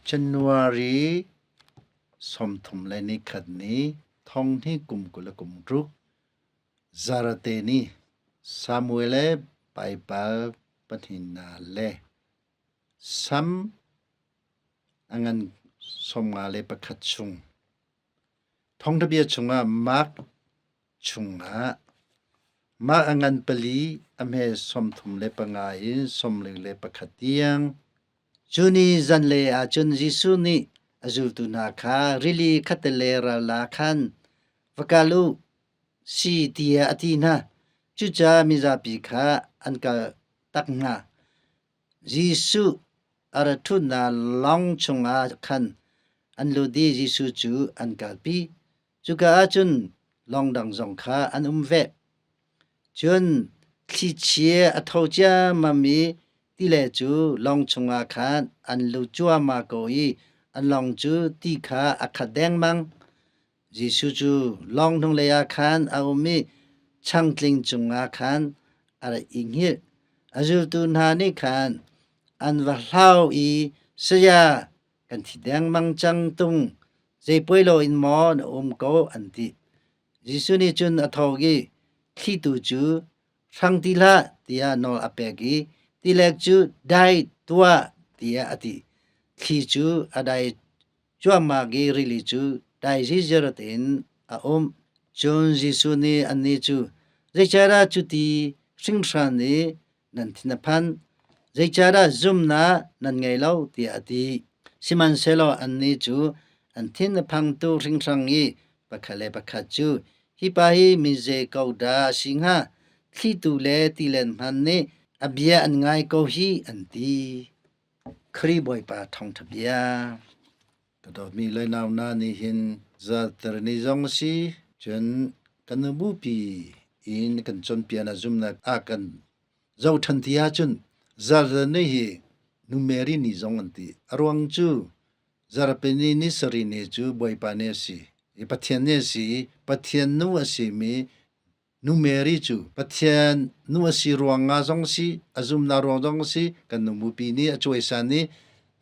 January 31 ni thonghnih kum 26 zarate ni Samuel le Baibal pahnihnak le Sam a ngan 51 chung. Thawngṭha bia chungah Mark chungah mah a ngan pali a hme 35 in 41 tiang. Cu ni zanlei ah cun Jesuh nih a zultu hna kha rili khattelei ral ah khan va kal u si tiah a ti hna. Cucaah mizapi kha an kal tak hna. Jesuh a ra ṭhutnak lawng chungah khan an lut i Jesuh cu an kalpi. Cuka ah cun lawng dang zong kha an um ve. Cun thlichia a tho ciammam i tile cu lawng chungah khan an lut cuahmah ko i an lawng cu ti kha a khat dengmang. Jesuh cu lawng hnunglei ah khan a um i changtling cungah khan a ra i hngilh. A zultu hna nih khan an va hlau i, "Saya, kan thi dengmang cang tung, zei puai loin maw na um ko?" an ti. Jesuh nih cun a tho i thlitu cu, "Hrang ti hlah," tiah nawl a pek i tilek cu, "Dai tuah," tiah a ti. Thli cu a dai cuahmah i rili cu dai ziziar tein a um. Cun Jesuh nih annih cu, “Zeicahdah cuti hringhran i nan thin a phan? Zeicahdah zumhnak nan ngei lo?” tiah a ti. Sihmanhsehlaw annih cu an thin a phang tuk hringhran i pakhat le pakhat cu, “Hi pa hi mi zei ko dah a si hnga? Thlitu le tilet hmanh nih a bia an ngai ko hih,” an ti. Khrih Bawipa thawngṭha bia. Ka dawtmi le nau hna nih hin zarter ni zong a si, cun kan nubupi in kan cawnpiaknak zumhnak ah kan zoh ṭhan ti ahcun zarter ni hi Nu Mary ni zong an ti. A ruang cu zarpi ni ni sarih ni cu Bawipa ni a si i Pathian ni a si i Pathian nu a simi Nu Mary cu Pathian nu a si ruangah zong si, a zumnak ruang zong si, kan nu mupi nih a cuaisan i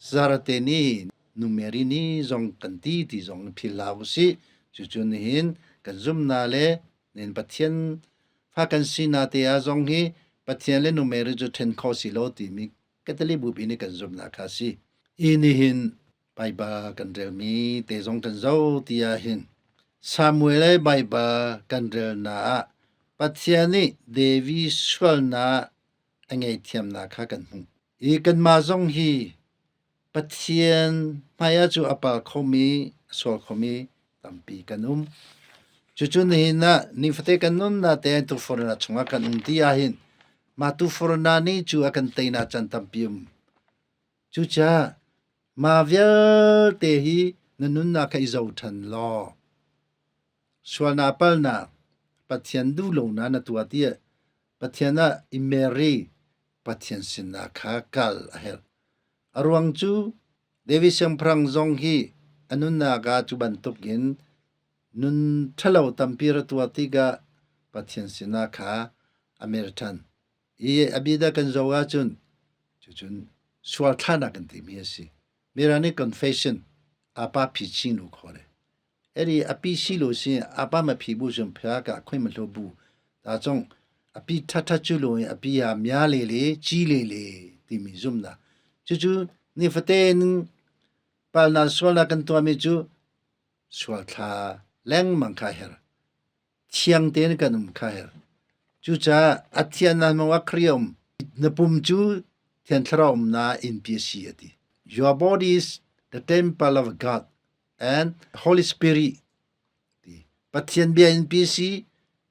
zarate nih Nu Mary nih zong kan ti ti zong phil hlah u sih. Cucu nihin kan zumnak le nihin Pathian fa kan sinak te ah zong hi Pathian le Nu Mary cu ṭhen kho si lo timi Catholic bupi nih kan zumhnak kha a si. Hi nihin Baibal kan relmi te zong kan zoh ti ahhin Samuel le Baibal kan relnak ah Pathian nih David sualnak a ngaihthiamnak kha kan hmuh. I kanmah zong hi Pathian hmaiah cu a pal khomi, a sual khomi tampi kan um. Cucu nihin ah nifate kan nunnak te tukforhnak chungah kan um ti ahhin mah tukforhnak nih cu a kan teinak caan tampi um. Cucaah mah vialte hi na nunnak kha i zoh ṭhan law sualnak palnak Pathian duh lonak na tuah tiah Pathian ah i mer i Pathian sinah kha kal a herh. A ruang cu David siangpahrang zong hi a nunnak ah cu bantukin nun ṭhalo tampi ra tuah tikah Pathian sinah kha a mer ṭhan. I a bia kan zoh ahcun cucun sual thlahnak kan timi a si. Mirang nih confession apa phi chin lu kho le. Eri api si lo si apa ma phi bu zum phya ka khoi ma hlo bu. Ta chong api tha tha chu lo api ya mya le le chi le le timi zum na. Cucu ni faten palna sual na kan tuami cu sual thla lengmang kha her. Thiang tein kan um kha her. Cucaah a thian nan mong ah Khrih a um. Na pum cu Thiang Thlarau umnak innpi a si a ti. Your body is the temple of God and Holy Spirit ti. Pathian bia innpi a si,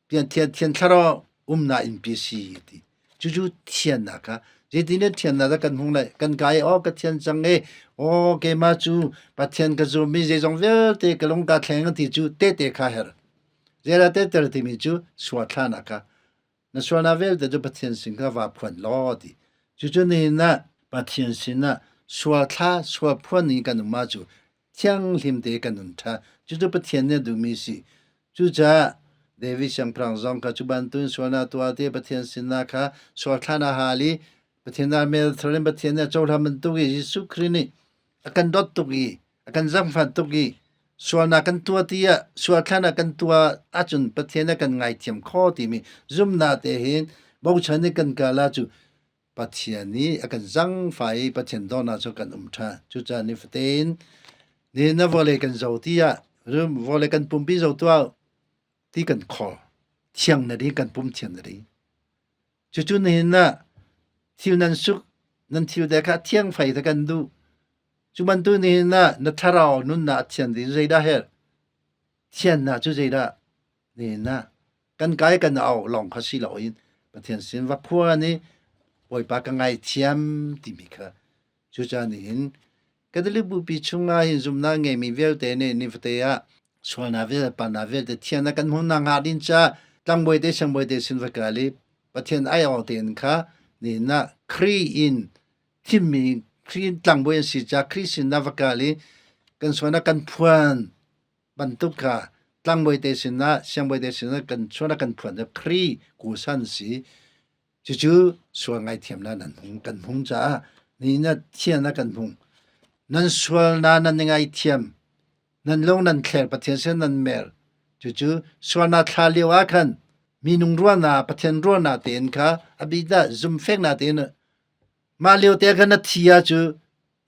Thian Thian Thlarau umnak innpi a si ti. Cucu thiannak kha zeitin dah thiannak dah kan hmuh lai? Kan kai oh ka thian cang e oh keimah cu Pathian ka zum i zeizong vialte ka lung ka thleng ti cu tehte kha her. Zeidah tehter timi cu sual thlahnak kha na sualnak vialte cu Pathian sin kha vaa phuan law ti. Cucu nihin ah Pathian sinah sual thla sual phuan ning kan um ahcu thianghlim te kan nun ṭha. Cucu Pathian nih a duhmi a si. Cucaah David siangpahrang zong kha cu bantukin sualnak tuah te Pathian sinah kha sual thlan a hal i Pathian ah mel thar in Pathian nih a cohlan bantuk i Jesuh Khrih nih A kan dawt tuk i a kan zangfah tuk i sualnak kan tuah ti ah sual thlan ah kan tuah ahcun Pathian a kan ngaithiam kho timi zumhnak te hin bochan i kan kal ah cu Pathian nih a kan zangfah i Pathian dawtnak cu kan um ṭhan. Cucaah nifatin nihin na vawlei kan zo ti ah vawlei kan pumpi zo tuah ti kan khor. Thiang na ding kan pum thiang na ding. Cucu nihin ah thil nan suk nan thil te kha thiang fei te kan duh. Cu bantuk nihin ah na thlarau nunnak a thian ding zeidah herh? Thiannak cu zeidah? Nihin ah kan kai kan au lawng kha si loin Pathian sin va phuan i Bawipa ka ngaithiam timi kha cucaah nihin Catholic Bupi chungah hin zumhnak ngeimi vialte nih nifate ah sualnak vialte palnak vialte thiannak kan hmuhnak hnga ding caah tlangbawi te siangbawi te sin va kal i Pathian ai awk tein kha nihin ah Khrih in thimmi Khrih in tlangbawi an si caah Khrih sin ah va kal i kan sualnak kan phuan bantuk kha tlangbawi te sinah siangbawi te sinah kan sualnak kan phuan cu Khrih kusan si. Cucu sual ngaithiamnak nan hung kan hung caah nihin ah thian ah kan hung. Nan sualnak nan i ngaithiam, nan lung nan thler, Pathian sin nan mer. Cucu sualnak thla lio ah khan minung ruahnak, Pathian ruahnak tein kha a bik dah zumhfeknak tein mah lio te khan na thi ah cu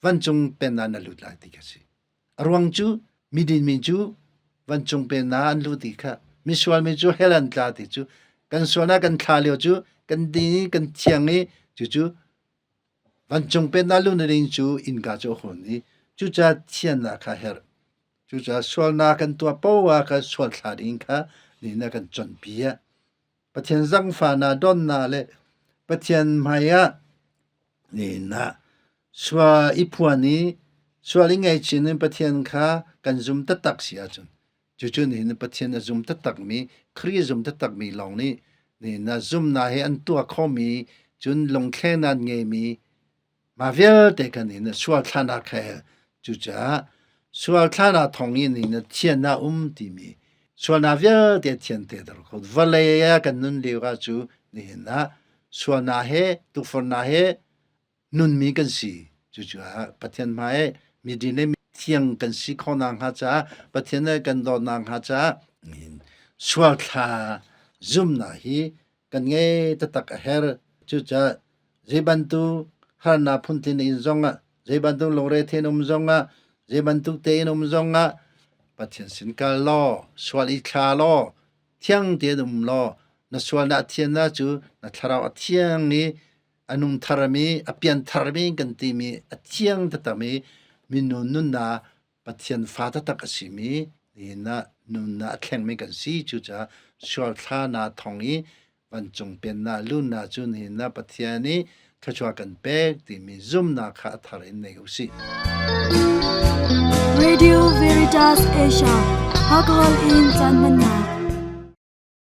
vancung pennak na lut lai ti kha si. A ruang cu midin mi cu vancung pennak an lut ti kha misual mi cu hell an tla ti cu kan sualnak kan thla lio cu kan din i kan thiang i cucu vancung pennak luh na ding cu innka cu a hun i cucaah thiannak kha a herh. Cucaah sualnak kan tuah paoh ah kha sual thla ding kha nihin ah kan cawnpiak. Pathian zangfahnak donnak le Pathian hmai ah nihin ah sual i phuan i sual i ngaihchin in Pathian kha kan zum taktak si ahcun cucu nihin Pathian a zum taktakmi Khrih a zum taktakmi lawng nih nihin ah zumnak he an tuah khomi cun lungthlenak an ngeimi Mah vialte kan in sual thlanak he cucaah sual thlanak thawng in in thiannak um timi sualnak vialte thian te ter ko. Vawlei ah kan nun lio ah cu nihin ah sualnak he tukforhnak he nunmi kan si. Cucaah Pathian hmai midin le thiang kan si khawhnak hnga caah Pathian nih kan dawtnak hnga caah sual thla zumnak hi kan ngei taktak a herh. Cucaah zei bantuk harnak phuntling in zongah, zei bantuk lungre in um zongah, zei bantuk tein um zongah Pathian sin kal law, sual i thla law, thiang tein um law, na sualnak thiannak cu na thlarau a thiang i a nung tharmi, a pian tharmi kan timi a thiang taktakmi minung nunnak Pathian fa taktak a simi nihin ah nunnak a thlengmi kan si. Cucaah sual thlanak thawng i vancung pennak lunnak cu nihin ah Pathian nih thluachuah kan pek timi zumhnak kha a thar in nei u sih. Radio Veritas Asia, Alcohol in caan hmannak.